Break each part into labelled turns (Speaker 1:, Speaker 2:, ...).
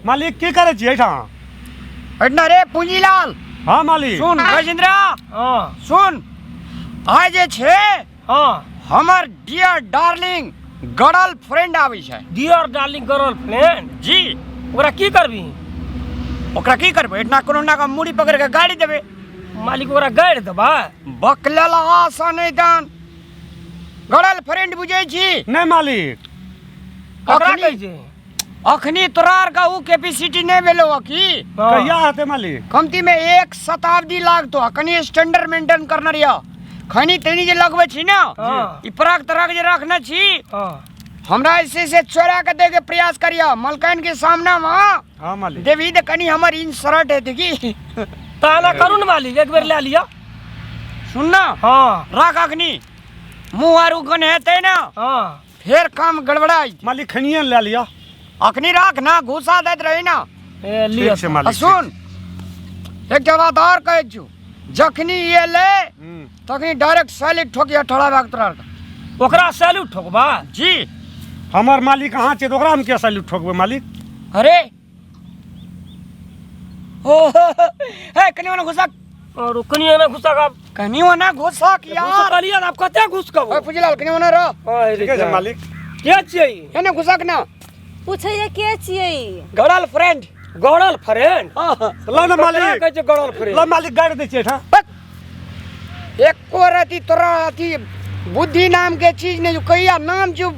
Speaker 1: मालिक की करै छी एहिठाम?
Speaker 2: एहिठिना रे पूंजीलाल।
Speaker 1: हाँ मालिक।
Speaker 2: सुन गजेंद्रा।
Speaker 3: हाँ।
Speaker 2: सुन, आइ जे छै
Speaker 3: हाँ
Speaker 2: हमर डियर डार्लिंग गरल फ्रेंड आबै छै।
Speaker 3: Dear darling girl friend?
Speaker 2: जी।
Speaker 3: ओकरा की करबी?
Speaker 2: ओकरा की करबै, एहिठिना कोनो ना के मूड़ी पकड़ के गाड़ी देबै।
Speaker 3: मालिक ओकरा गाड़ि देबै?
Speaker 2: बकलेल आशा नहि दान। गरल फ्रेंड बुझै छी?
Speaker 1: नहि मालिक।
Speaker 3: ककरा
Speaker 2: अखनी
Speaker 3: कहै छै?
Speaker 2: अखनी तोरा आर के उ कैपेसिटी नहि भेलौ हँ की?
Speaker 3: हाँ।
Speaker 1: कहिया हेतै मालिक?
Speaker 2: कमती में 1 शताब्दी लागतो। आ कनि स्टैंडर्ड मेंटेन करने रहियो। खैनी तैनी जे लगबै छी ना,
Speaker 3: हाँ।
Speaker 2: ई पराग तराग जे रखने छी,
Speaker 3: हाँ।
Speaker 2: हमरा ऐसे से चोरा के दे के प्रयास करियो मलकान के सामना में।
Speaker 1: हाँ मालिक।
Speaker 2: देवी त कनि हमर इंसर्ट हेतै की?
Speaker 3: ताना करू ने मालिक, एक बेर लए लिअ।
Speaker 2: सुन ना।
Speaker 3: हाँ।
Speaker 2: राख अखनी मुँह आर उगन हेतै ना,
Speaker 3: हाँ।
Speaker 2: फेर काम गड़बड़ाई।
Speaker 1: मालिक खनिए लए लिअ।
Speaker 2: अखनी राख ना, घुसा दैत रही ना।
Speaker 3: ए, लिअ।
Speaker 1: ठीक छै मालिक।
Speaker 2: आ सुन, एकटा बात और कहै छु, जखनी एलै तखनी डायरेक्ट सैल्यूट ठोकिया ठड़ा भाग तोरा आरके।
Speaker 3: ओकरा सैल्यूट ठोकबा?
Speaker 2: जी।
Speaker 1: हमर मालिक अहाँ छियै तऽ ओकरा हम किया सैल्यूट ठोकबै मालिक?
Speaker 2: अरे ओ हे, कनी ओना घुसा।
Speaker 3: और कनी ओना घुसा का?
Speaker 2: कनी ओना घुसा कि यार?
Speaker 3: घुसा लिया आप कते घुसकबो?
Speaker 2: ओए पूजीलाल, कनी ओना रह।
Speaker 1: ठीक छै मालिक।
Speaker 3: के छियै?
Speaker 2: एने घुसा के ना।
Speaker 4: पूछैया के छियै?
Speaker 2: गड़ल फ्रेंड।
Speaker 3: गड़ल फ्रेंड?
Speaker 2: हाँ।
Speaker 1: ल न मालिक।
Speaker 3: कहै छै गड़ल फ्रेंड।
Speaker 1: ल मालिक, गाड़ि दै छियै एहिठाम।
Speaker 2: एको रति तोरा अथी बुद्धि नाम के चीज नहीं जो कहिया नाम जो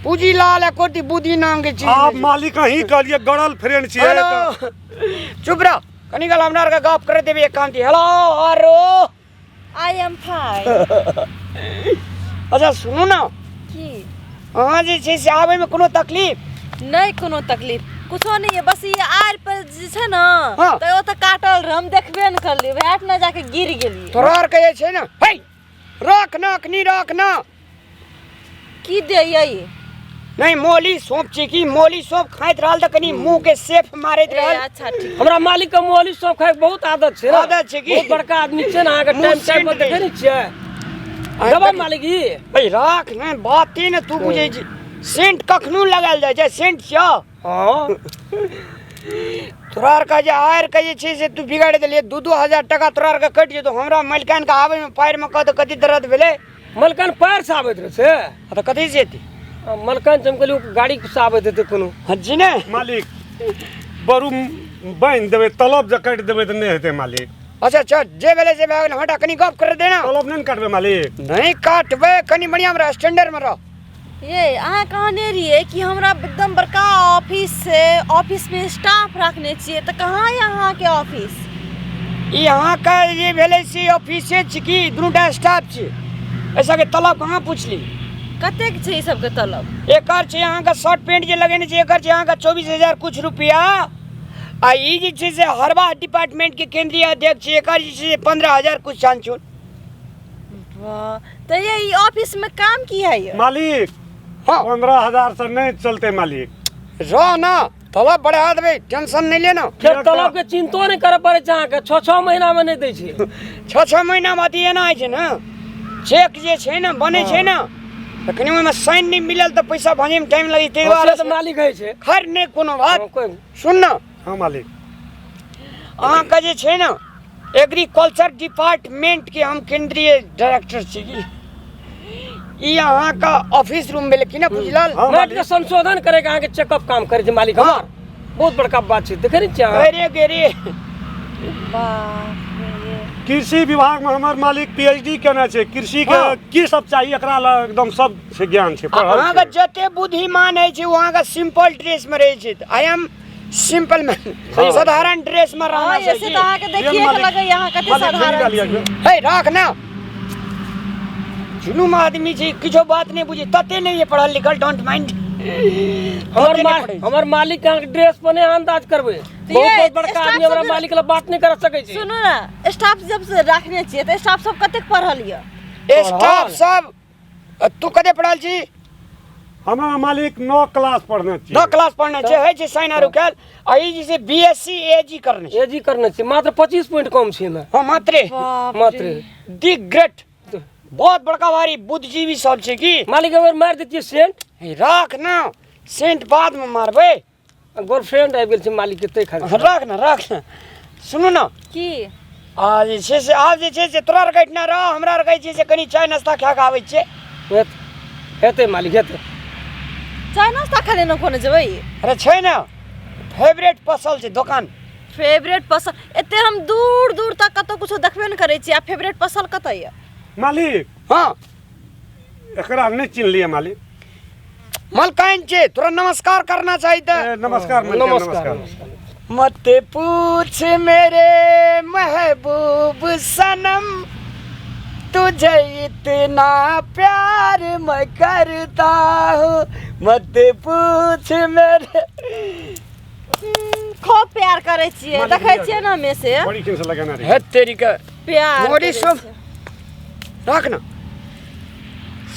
Speaker 2: पूजीलाल एको रति बुद्धि नाम के चीज
Speaker 1: आप
Speaker 2: नहीं जो।
Speaker 1: मालिक अहीं कहलियै गड़ल फ्रेंड छियै।
Speaker 2: हेलो,
Speaker 1: तऽ
Speaker 2: चुप रह कनी काल, हमरा आरके गप करे देबी एक काम। हेलो आरो।
Speaker 4: I am fine.
Speaker 2: अच्छा सुनू ना।
Speaker 4: की?
Speaker 2: अहाँ जे छै से आबैमे कोनो तकलीफ?
Speaker 4: नहि, कोनो तकलीफ कुछो नहीं है, बस ये आर पर जे छै ना,
Speaker 2: हाँ।
Speaker 4: तऽ ओतऽ काटल रहे, हम देखबे ने करलियै, वएह ने जाके गिर गेलियै।
Speaker 2: तोरा आरके जे छै ने, हे रख ना, अखनी रख ना।
Speaker 4: की दैयै?
Speaker 2: नहीं, मोली सौंप छै की, मोली सौंप खाइत रहल तऽ कनी मुंह के सेफ मारैत
Speaker 4: ए,
Speaker 2: रहल।
Speaker 4: अच्छा ठीक।
Speaker 3: हमरा मालिक के मोली सौंप खाय के बहुत आदत छै ना।
Speaker 2: आदत छै की?
Speaker 3: बहुत बड़का आदमी छै ने अहाँके।
Speaker 2: मुँह
Speaker 3: टाइम टाइम पर
Speaker 2: सेंट
Speaker 3: देखै
Speaker 2: दै।
Speaker 3: नहि छियै?
Speaker 2: आइ
Speaker 3: देबै
Speaker 2: तक-
Speaker 3: मालिक ई?
Speaker 2: भाई राख ने, बाते ने तू बुझै छी। सेंट कखनो लगायल जाइ छै, सेंट छियौ।
Speaker 3: हाँ।
Speaker 2: तोरा आरके जे आर के जे छै से तू बिगाड़ि देलियै। 2-2 हजार टका तोरा आरके कटि जेतौ। हमरा मलिकान के आबैमे पायरमे कह तऽ कथी दर्द भेलै।
Speaker 3: मलकान पैर से आबैत रहै से?
Speaker 2: हाँ, तऽ कथी से एतै?
Speaker 3: मलकान से हम कहलियै गाड़ी से आबैत हेतै कोनो।
Speaker 2: हाँ जी ने।
Speaker 1: मालिक बरू बान्हि देबै, तलब जे काटि देबै तऽ नहि हेतै मालिक।
Speaker 2: अच्छा चल, जे भेलै से भए गेलै, हटा कनी गप कर दे ना।
Speaker 1: तलब नहि ने काटबै मालिक?
Speaker 2: नहीं काटबै, कनी बढ़िआँ हमरा स्टैंडर्ड में रह।
Speaker 4: ये अहाँ कहने रहियै कि हमरा एकदम बड़का ऑफिस छै, ऑफिस में स्टाफ रखने छियै, तऽ कहाँ यऽ अहाँके ऑफिस?
Speaker 2: ई अहाँके जे भेलै से ऑफिसे छी की, दुनूटा स्टाफ छी। एहि सबके तलब कहाँ पुछली?
Speaker 4: कतेक छै ई सबके तलब?
Speaker 2: एकर छै अहाँके शर्ट पेंट जे लगेने छै, एकर छै अहाँके 24,000 कुछ रुपया। आ ई जे छै से हरवा डिपार्टमेंट के केंद्रीय अध्यक्ष छै, एकर जे छै से 15,000 कुछ चानचुन।
Speaker 4: वाह, तऽ ये ई ऑफिस में काम की है ये?
Speaker 1: मालिक।
Speaker 2: हाँ।
Speaker 1: 15,000 से नहीं चलते मालिक।
Speaker 2: रह ना, तलब बढ़ा देबै, टेंशन नहीं लेना।
Speaker 3: फेर तलब के चिंतो नहि करऽ पड़ै छै अहाँके, 6-6 महीना मे नहि दै छै।
Speaker 2: 6-6 महीनामे अथी एना होइ छै ने, चेक जे छै ने बनै छै ने, तऽ कनि ओहिमे साइन नहि मिलल तऽ पैसा भंजैमे टाइम लगै छै, ताहि
Speaker 3: से
Speaker 2: दुआरे।
Speaker 3: तऽ मालिक होइ छै।
Speaker 2: खैर, नहि कोनो बात।
Speaker 3: हाँ, कोइ
Speaker 2: सुन ना।
Speaker 1: हाँ मालिक।
Speaker 2: अहाँके जे छै ने एग्रीकल्चर डिपार्टमेंट के हम केंद्रीय डायरेक्टर छी की। ई अहाँके ऑफिस रूम भेलै की ने बुझलल?
Speaker 1: हाँ
Speaker 3: माटि
Speaker 1: मालिक।
Speaker 3: के संशोधन करे के अहाँके चेकअप काम करै छै मालिक।
Speaker 2: हाँ।
Speaker 3: हमर बहुत बड़का बात छै, देखै नहि छियै अहाँ?
Speaker 2: अरे गेरे।
Speaker 4: बाप रे।
Speaker 1: कृषि विभाग में हमर मालिक पीएचडी केने छै कृषि के।
Speaker 2: हाँ।
Speaker 1: की सब चाहिए एकरा लए, एकदम सब छै, ज्ञान छै, पढ़ल
Speaker 2: अहाँके
Speaker 1: छै।
Speaker 2: जते बुद्धिमान होइ छै ओ अहाँके सिंपल ड्रेस में रहै छै। I am simple man, साधारण ड्रेस में रहना
Speaker 4: हाँ, ऐसे
Speaker 2: चाहिए।
Speaker 4: तऽ अहाँके देखिए के
Speaker 1: मालिक-
Speaker 4: लगैया अहाँ कते
Speaker 1: मालिक
Speaker 4: साधारण
Speaker 1: खरीद लिअ।
Speaker 4: छी।
Speaker 2: हे राख ना, जुलूम आदमी छै, किछो बात नहि बुझे, तते नहि ये पढ़ल लिखल। Don't mind.
Speaker 3: हमर मालिक के अहाँके ड्रेस पर नहि अंदाज करबै।
Speaker 4: तऽ
Speaker 3: बहुत
Speaker 4: ये
Speaker 3: बहुत बड़का
Speaker 4: स्टाफ
Speaker 3: आदमी हमरा
Speaker 4: सब जे-
Speaker 3: मालिक लग बात नहि कर सकै छै।
Speaker 4: सुनू ने, स्टाफ जब से रखने छियै तऽ स्टाफ सब कतेक पढ़ल यऽ?
Speaker 2: स्टाफ सब, तू कते पढ़ल छी?
Speaker 1: हमरा मालिक 9 क्लास पढ़ने छी।
Speaker 2: 9 क्लास पढ़ने छै, होइ छै साइन आर उकाल। आ ई जे छै बीएससी एजी करने छै।
Speaker 3: एजी करने छी, मात्र 25 पॉइंट कम छै एहिमे।
Speaker 2: हाँ, मात्रे।
Speaker 4: बाप रे।
Speaker 3: मात्र।
Speaker 2: दी ग्रेट, बहुत बड़का भारी बुद्धिजीवी सब छै की।
Speaker 3: मालिक, अगर मारि दैतियै सेंट।
Speaker 2: हे, राख ना, सेंट बाद में मारबै।
Speaker 3: गर्लफ्रेंड आबि गेल छै मालिक के तै खातिर।
Speaker 2: राख ना, राख ना। सुनू ना।
Speaker 4: की?
Speaker 2: आ जे छै से आब जे छै से तोरा आरके एहिठिना रह, हमरा आरके जे छै से कनि चाय नाश्ता खा कऽ आबै छियै।
Speaker 3: हेतै मालिक हेतै।
Speaker 4: चाय नाश्ता खा लेना कोने जेबै?
Speaker 2: अरे छै ने फेवरेट पसल छै दोकान।
Speaker 4: फेवरेट पसल? एते हम दूर दूर तक कतौ कुछो देखबे नहि करै छियै, आ फेवरेट पसल कतऽ यऽ?
Speaker 1: मालिक।
Speaker 2: हँ।
Speaker 1: एकरा नहि चिन्हलियै मालिक।
Speaker 2: मलकाइन छै, तोरा नमस्कार करना चाही तऽ।
Speaker 1: ए, नमस्कार मलकाइन,
Speaker 3: नमस्कार,
Speaker 1: नमस्कार।
Speaker 2: मत पूछ मेरे महबूब सनम, तुझे इतना प्यार मैं करता हूँ, मत पूछ मेरे।
Speaker 4: खूब प्यार करै छियै,
Speaker 1: मालिक,
Speaker 4: देखै छियै ने हमेशे।
Speaker 1: बड़ी किन से लगाना रही।
Speaker 2: हे तेरी के
Speaker 4: प्यार
Speaker 2: मोरी
Speaker 4: करै
Speaker 2: सब।
Speaker 4: छियै।
Speaker 2: राख ना,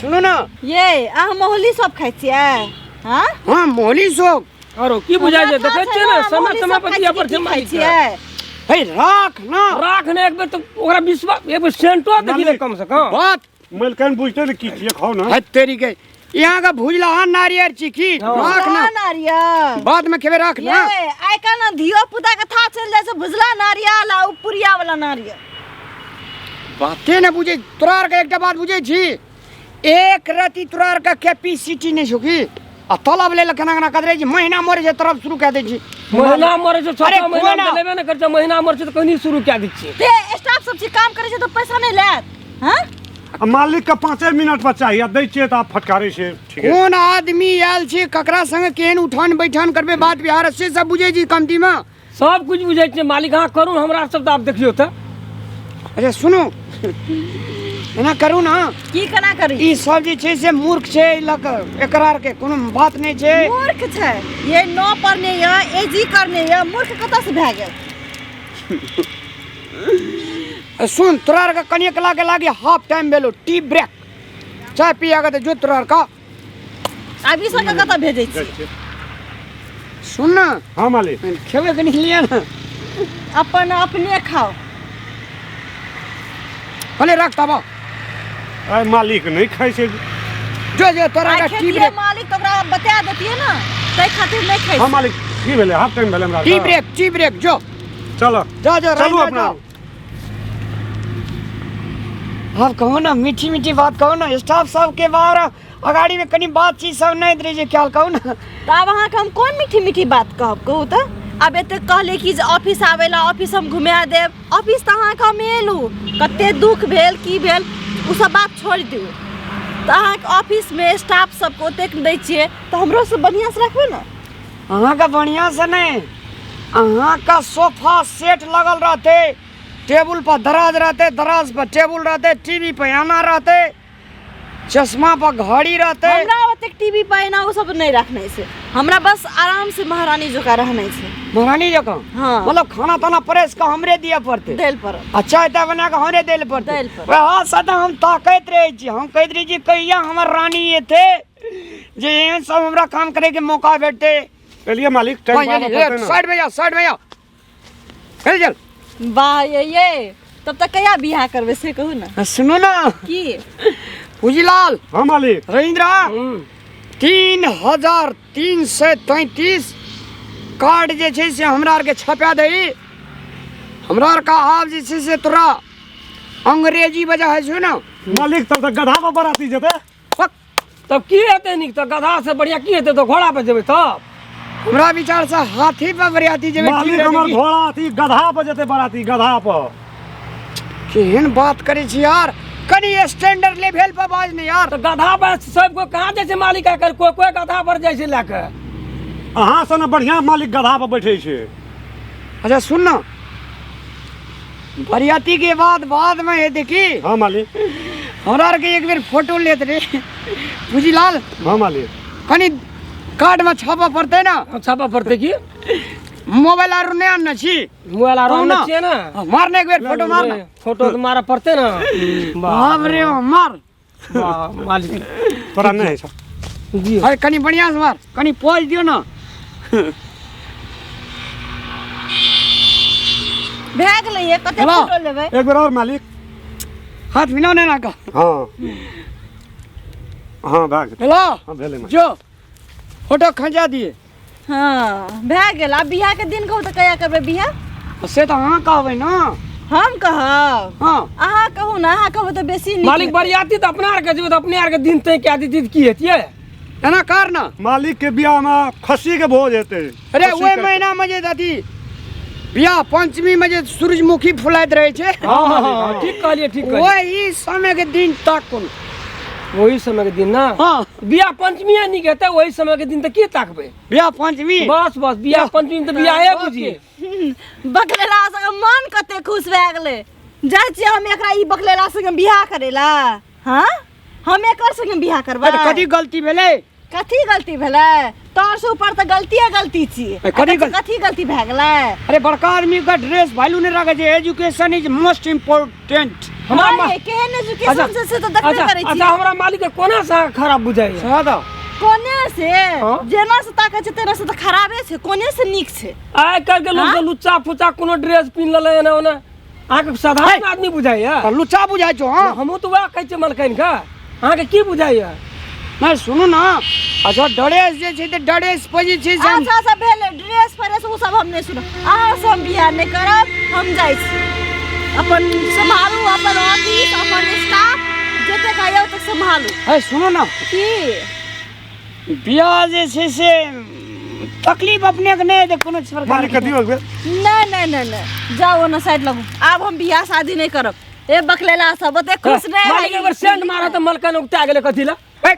Speaker 2: सुनू ना।
Speaker 4: ये अहाँ मोहली सब खाइ छियै? हाँ?
Speaker 2: हाँ, मोहली सब।
Speaker 3: आरो की बुझाइ छै, देखै छियै ने समय
Speaker 4: मोहली
Speaker 3: समय
Speaker 4: सब
Speaker 3: पर
Speaker 4: खाइ
Speaker 3: दिअ
Speaker 4: छियै
Speaker 3: पड़ै छै
Speaker 4: की खाइ
Speaker 3: मालिक के।
Speaker 4: छियै?
Speaker 2: हे राख ना।
Speaker 3: राख ने एक बेर तऽ ओकरा विश्वास, एक बेर सेंटो देखी ले कम से कम।
Speaker 2: बात
Speaker 1: मलकाइन बुझते ने की छियै, खाउ ना।
Speaker 2: हे तेरी के यहाँ का भुजला हाँ नारियल चिकी।
Speaker 3: हाँ।
Speaker 2: राख ना।
Speaker 4: भुजला नारियल।
Speaker 2: बाद में खेबे, राख ना।
Speaker 4: ये आइ काल्हि ने धियो पुता के था चलि जाइ छै भुजला नारियल आ उ पुरिया वाला नारियल।
Speaker 2: बाते ने बुझे तोरा आरके, एकटा बात बुझे छी, एक रति तोरा आरके कैपेसिटी नहि छौ की? आ तलब लेल केना केना कदरे छी, महीना मरे छै तरफ शुरू कए दै छी।
Speaker 3: महीना मरे छै, छओ
Speaker 2: अरे
Speaker 3: छओ महीना
Speaker 2: कोना?
Speaker 3: तऽ लेबे नहि करै छै, महीना मरे छै तऽ कनी शुरू कए दै छियै।
Speaker 4: ते स्टाफ सब छै काम करै छै तऽ पैसा नहि लेत? हाँ?
Speaker 1: आ मालिक के 5 मिनट पर चाहिए, आ दै छियै तऽ आब फटकारै छै। ठीक है।
Speaker 2: कोन आदमी आयल छी, ककरा संगे केहन उठान बैठान करबै, बात बिहार से सब बुझै छी कमती मे?
Speaker 3: सब कुछ बुझै छियै मालिक, अहाँ करू, हमरा सब तऽ आब देखियौ तऽ।
Speaker 2: अच्छा सुनू, एना करू ना।
Speaker 4: की केना करी?
Speaker 2: ई सब जे छै से मूर्ख छै, एहि लऽ कऽ एकरा आरके कोनो बात नहि छै।
Speaker 4: मूर्ख छै ये, न पढ़ने यऽ, ए जी करने यऽ, मूर्ख कतऽ से भए गेल?
Speaker 2: सुन, तोरा आरके कनिक लागे लागे हाफ टाइम भेलो, टी ब्रेक, चाय पिया के तऽ जो तोरा आरके।
Speaker 4: आब ई सबके कतऽ भेजै छी?
Speaker 2: सुन ना।
Speaker 1: हाँ मालिक।
Speaker 2: खेबै कनि लिअ ना।
Speaker 4: अपन अपने खाओ।
Speaker 2: भले रख तब।
Speaker 1: आइ मालिक नहि खाइ छै।
Speaker 2: जो जो तोरा
Speaker 4: आइ
Speaker 2: आरके टी
Speaker 4: खेतियै
Speaker 2: ब्रेक।
Speaker 4: मालिक तऽ ओकरा बता देतियै ने, ताहि खातिर नहि खाइ
Speaker 1: हाँ
Speaker 4: छै।
Speaker 1: मालिक, की भेलै? हाफ टाइम भेलै हमरा।
Speaker 2: टी ब्रेक, टी ब्रेक, जो।
Speaker 1: चलो।
Speaker 2: जा जो।
Speaker 1: चलू
Speaker 2: राइट,
Speaker 1: अपना।
Speaker 2: जाओ। आब कहू ना, मीठी मीठी बात कहू ना स्टाफ सबके, बाहर अगाड़ी में कनी बातचीत सब नहीं रहै छै ख्याल, कहू ना।
Speaker 4: तऽ आब अहाँके हम कोन मीठी मीठी बात कहब, कहू तऽ? आब एते कहले कि जे ऑफिस आबै ला, ऑफिस हम घुमा देब, ऑफिस तऽ अहाँके हम एलहुँ, कते दुख भेल की भेल ओ सब बात छोड़ि दियौ, तऽ अहाँके ऑफिसमे स्टाफ सबके ओतेक दै छियै तऽ हमरो से बढ़िआँसँ रखबै ने।
Speaker 2: अहाँके बढ़िआँ से नहि, अहाँके सोफा सेट लगल रहतै, टेबुल पर दराज रहतै, दराज पर टेबुल रहतै, टीवी पर आना रहतै, चश्मा पर घड़ी रहतै।
Speaker 4: हमरा ओतेक टीवी पर एना ओ सब नहि रखने छै, हमरा बस आराम से महारानी जकाँ रहना छै।
Speaker 2: महारानी जकाँ?
Speaker 4: हाँ।
Speaker 2: मतलब खाना ताना प्रेस के हमरे दिअ पड़तै?
Speaker 4: दैल पड़त।
Speaker 2: आ चाय ताय बना कऽ हमरे दै लए पड़तै?
Speaker 4: दै लए पड़तै।
Speaker 2: वएह सदा हम ताकैत रहै छी, हम कहैत रहै छी कहिया हमर रानी एतै जे एहन सब हमरा काम करे के मौका भेटतै।
Speaker 1: चलिए मालिक, टाइम
Speaker 2: हाँ,
Speaker 1: बाबा
Speaker 2: ये, ये,
Speaker 1: पड़तै ना।
Speaker 2: साइड में जाओ, साइड में जाओ, चल चल।
Speaker 4: वाह ये, तब तक कहिया बियाह करबै से कहू ना।
Speaker 2: सुनू ना।
Speaker 4: की?
Speaker 2: पूजीलाल।
Speaker 1: हाँ मालिक।
Speaker 2: रविंद्र। 3333 कार्ड जे छै से हमरा आरके छपा दही। हमरा आरके आब जे छै से तोरा अंग्रेजी बजा होइ छौ ने।
Speaker 1: मालिक, तब तऽ गधा पर बराती जेतै।
Speaker 2: पक।
Speaker 3: तब की हेतै नीक? तऽ गधा से बढ़िया की हेतै? तऽ घोड़ा पर जेबै तब।
Speaker 2: हमरा विचार से हाथी पर बरियाती जेबै। ठीक
Speaker 1: मालिक,
Speaker 2: रहतै
Speaker 1: हमर
Speaker 2: की?
Speaker 1: घोड़ा अथी गधा पर जेतै बराती, गधा पर।
Speaker 2: केहन बात करै छी यार, कनि स्टैंडर्ड लेवल पर बाज ने यार।
Speaker 3: तऽ गधा पर सब कोइ कहाँ जाइ छै मालिक? आइ काल्हि कोइ कोइ गधा पर जाइ छै लए कऽ।
Speaker 1: अहाँ सँ ने बढ़िया मालिक गधा पर बैठे छै।
Speaker 2: अच्छा सुन ना, बरियाती के बाद बाद में हेतै की?
Speaker 1: हाँ मालिक।
Speaker 2: हमरा आरके एक बेर फोटो लेत रे पूजीलाल।
Speaker 1: हाँ मालिक।
Speaker 2: कनि कार्ड में छापऽ पड़तै ना।
Speaker 3: हाँ, छापऽ पड़तै की?
Speaker 2: मोबाइल आर नहि आनने छी?
Speaker 3: मोबाइल आर
Speaker 2: कहू
Speaker 3: आनने
Speaker 2: ना।
Speaker 3: छियै ने।
Speaker 2: हाँ, मार ने एक बेर फोटो मार ना।
Speaker 3: फोटो तऽ मारऽ पड़तै ने।
Speaker 2: बाप रे मार।
Speaker 3: वाह, मालिक।
Speaker 1: तोरा नहि होइ छौ।
Speaker 3: दियौ।
Speaker 2: अरे कनि बढ़िया से मार, कनि पोज दियौ ना।
Speaker 4: भए गेलै ये, कते
Speaker 2: हेलो।
Speaker 4: फोटो लेबै?
Speaker 1: एक बेर और मालिक।
Speaker 2: हाथ मिलाओ ने ना का।
Speaker 1: हाँ हाँ, भए गेल।
Speaker 2: हेलो।
Speaker 1: हाँ, भेलै मालिक।
Speaker 2: जो फोटो खंचा दिए।
Speaker 4: हँ भए गेल। आब बियाह के दिन कहू तऽ कहिया करबै बियाह?
Speaker 2: से तऽ अहाँ कहबै ने।
Speaker 4: हम कहब?
Speaker 2: हँ।
Speaker 4: अहाँ कहू ने, अहाँ कहबै तऽ बेसी नीक
Speaker 3: मालिक
Speaker 4: हेतै।
Speaker 3: बरियाती तऽ अपना आरके जेबै तऽ अपने आरके दिन तय कए दैतियै तऽ की हेतियै?
Speaker 2: एना कर ना।
Speaker 1: मालिक के बियाह में खस्सी के भोज हेतै।
Speaker 2: अरे
Speaker 1: खस्सी
Speaker 2: ओहि
Speaker 1: के-
Speaker 2: महीना में जे अथी बियाह पंचमी में जे सूरजमुखी फुलाइत रहै छै।
Speaker 3: हँ हँ हँ, ठीक कहलियै, ठीक कहलियै।
Speaker 2: ओहि समय के दिन तक कोन
Speaker 3: ओही समय के दिन ना?
Speaker 2: हँ।
Speaker 3: बियाह पंचमीए नीक हेतै, ओही समय के दिन तऽ की ताकबै?
Speaker 2: बियाह पंचमी।
Speaker 3: बस बस, बियाह पंचमी तऽ बियाहे बुझियै।
Speaker 4: बकलेला संगे मन कते खुश भए गेलै। जाइ छियै हम एकरा ई बकलेला संगे बियाह करै ला। हाँ, हम एकर संगे बियाह करबै।
Speaker 2: अरे कथी गलती भेलै?
Speaker 4: कथी गलती भेलै? तोहर से ऊपर तऽ गलतिये गलती छी।
Speaker 2: ए, कथी गल-
Speaker 4: कथी गलती भए गेलै?
Speaker 2: अरे बड़का आदमी के ड्रेस वैल्यू नहीं रखे छै, एजुकेशन is most important.
Speaker 3: हमरा
Speaker 4: हाँ ये, केहन एजुकेशन से से तऽ देखबे
Speaker 3: अच्छा
Speaker 4: करै छी।
Speaker 3: अच्छा, हमरा मालिक के कोना से अहाँ खराब बुझाइया?
Speaker 2: सह दऽ।
Speaker 4: कोने से?
Speaker 3: हाँ?
Speaker 4: जेना से ताकै छै तेना से तऽ खराबे छै, कोने से नीक छै?
Speaker 3: आइ काल्हि के लोग
Speaker 4: हाँ?
Speaker 3: सब लुच्चा फुच्चा कोनो ड्रेस पिन्ह लेलै एना ओना, अहाँके साधारण आदमी बुझाइया?
Speaker 2: तऽ लुच्चा बुझाइ छौ? हँ,
Speaker 3: हमहूँ तऽ वएह कहै छियै मलकाइन के, अहाँके की बुझाइया?
Speaker 2: नहि सुनू ने, अच्छा ड्रेस जे छै तऽ ड्रेस पर जे छै से हम-
Speaker 4: अच्छा सब भेलै ड्रेस फ्रेस ओ सब हम नहि सुनब। अहाँ से हम बियाह नहि करब, हम जाइ छी। अपन सम्हारू अपन ऑफिस, अपन स्टाफ, जतेक आइए ओतेक सम्हारू।
Speaker 2: है सुनू ने।
Speaker 4: की?
Speaker 2: बियाह जे छै से तकलीफ अपने के नहि हेतै कोनो प्रकार
Speaker 1: मालिक के दियौ एक बेर।
Speaker 4: नहि नहि नहि नहि, जाउ ओना साइड लगू, आब हम बियाह शादी नहि करब। ए बकलेला सब ओते खुश नहि
Speaker 3: मालिक एक बेर सेंट मारत तऽ मलकाइन उगता गेलै कथी लए?
Speaker 2: है,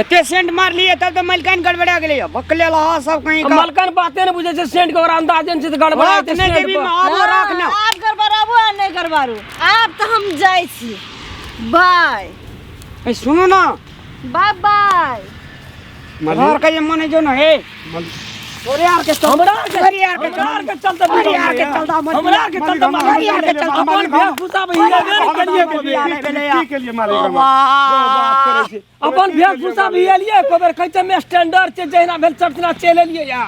Speaker 2: एते सेंट मारलियै तब तऽ मलकाइन गड़बड़ा गेलै। बकले लहा सब कहीं का।
Speaker 3: मलकाइन बाते नहि बुझै छै, सेंट के ओकरा अंदाजे नहि छै तऽ गड़बड़ा
Speaker 2: राख
Speaker 3: जेतै
Speaker 2: नहि
Speaker 3: सेंट
Speaker 2: देबी
Speaker 3: पर।
Speaker 2: आबो राख ना।
Speaker 4: आब गड़बड़ाबू आ नहि गड़बड़ाबू, आब तऽ हम जाइ छी, बाय।
Speaker 2: ए सुनू ना।
Speaker 4: बाय बाय।
Speaker 1: मालिक
Speaker 2: तोहर के जे मन जो ना हे तोरे आर के चल-
Speaker 3: हमरा आर के
Speaker 2: तोरे आर के
Speaker 3: हमरा आर के चलते
Speaker 2: तोरे आर के चलता मत-
Speaker 3: हमरा आर के चलते
Speaker 2: तोरे आर के चलता
Speaker 3: अपन वेशभूषा में हिला गेल
Speaker 2: करिए के बियाह नहि भेलै
Speaker 1: की केलिए मालिक हम?
Speaker 2: वाह।
Speaker 1: बात करै छी।
Speaker 3: अपन वेशभूषा भी एलियै एको बेर कहै छै स्टैंडर्ड छै, जहिना भेल चर्चना चलि एलियै या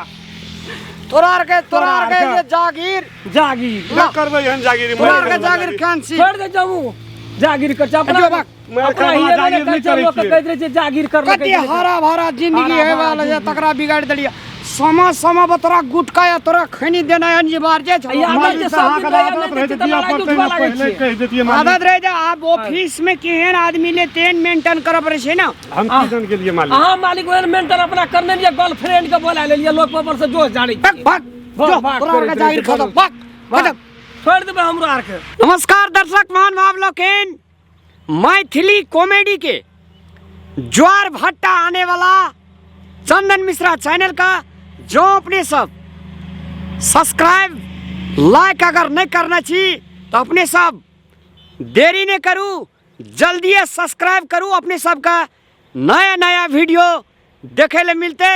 Speaker 2: तोरा आर के तोरा आर के जे जागीर
Speaker 3: जागीर
Speaker 1: नहि करबै एहन जागीरी।
Speaker 2: तोरा आर के जागीर कैंसिल।
Speaker 3: छोड़ि दे जाऊ जागीर कर अपना
Speaker 2: जो भाग।
Speaker 1: मारि
Speaker 3: अपना
Speaker 1: खाना
Speaker 3: हिये
Speaker 1: जागीर
Speaker 3: नहि
Speaker 1: नहि
Speaker 3: कहै छै
Speaker 1: करै
Speaker 3: लोक
Speaker 1: छियै।
Speaker 3: कहैत रहै छै जागीर कर
Speaker 2: कते हरा भरा जिंदगी
Speaker 3: हरा
Speaker 2: है
Speaker 3: भरा
Speaker 2: वाला जे तकरा बिगाड़ देलियै। समा समा पर तोरा गुटका या तोरा खैनी देनाइ अनिवार्य छौ।
Speaker 3: याद
Speaker 1: मालिक
Speaker 3: छै
Speaker 1: से
Speaker 3: सब
Speaker 1: अहाँके
Speaker 3: दिन रहैया,
Speaker 1: आदत
Speaker 3: नहि
Speaker 1: रहै
Speaker 3: दै
Speaker 1: तऽ
Speaker 3: छै तऽ
Speaker 1: दिअ
Speaker 3: लड़ाइ
Speaker 1: पड़तै
Speaker 3: उठबऽ
Speaker 1: ने,
Speaker 3: लागै
Speaker 1: पहिले
Speaker 3: छियै।
Speaker 1: कहि देतियै मालिक।
Speaker 2: आदत रहे जे आब ऑफिस में केहन आदमी ले तेहन मेंटेन करऽ पड़ै छै ने।
Speaker 1: हम की जान गेलियै मालिक?
Speaker 3: अहाँ मालिक ओहन मेंटल अपना करने लियै, गर्लफ्रेंड के बोला लेलियै, लोक पर से जोश झाड़ै
Speaker 2: भाग
Speaker 3: छियै।
Speaker 2: भाग
Speaker 3: भाग,
Speaker 2: जो,
Speaker 3: भाग
Speaker 2: तोरा आर के
Speaker 3: करैत
Speaker 2: जागीर
Speaker 3: रहै छै,
Speaker 2: खतम भाग खतम।
Speaker 3: छोड़ि देबै हमरो आरके।
Speaker 2: नमस्कार दर्शक महान भाव लोकनि, मैथिली कॉमेडी के ज्वार भट्टा आने वाला चंदन मिश्रा चैनल का जो अपने सब सब्सक्राइब लाइक अगर नहीं करना छी तो अपने सब देरी नहीं करू, जल्दी सब्सक्राइब करू। अपने सबका नया नया वीडियो देखे ले मिलते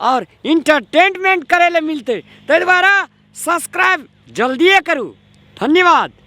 Speaker 2: और इंटरटेनमेंट करे ले मिलते, ताहि द्वारा सब्सक्राइब जल्दिए करू। धन्यवाद।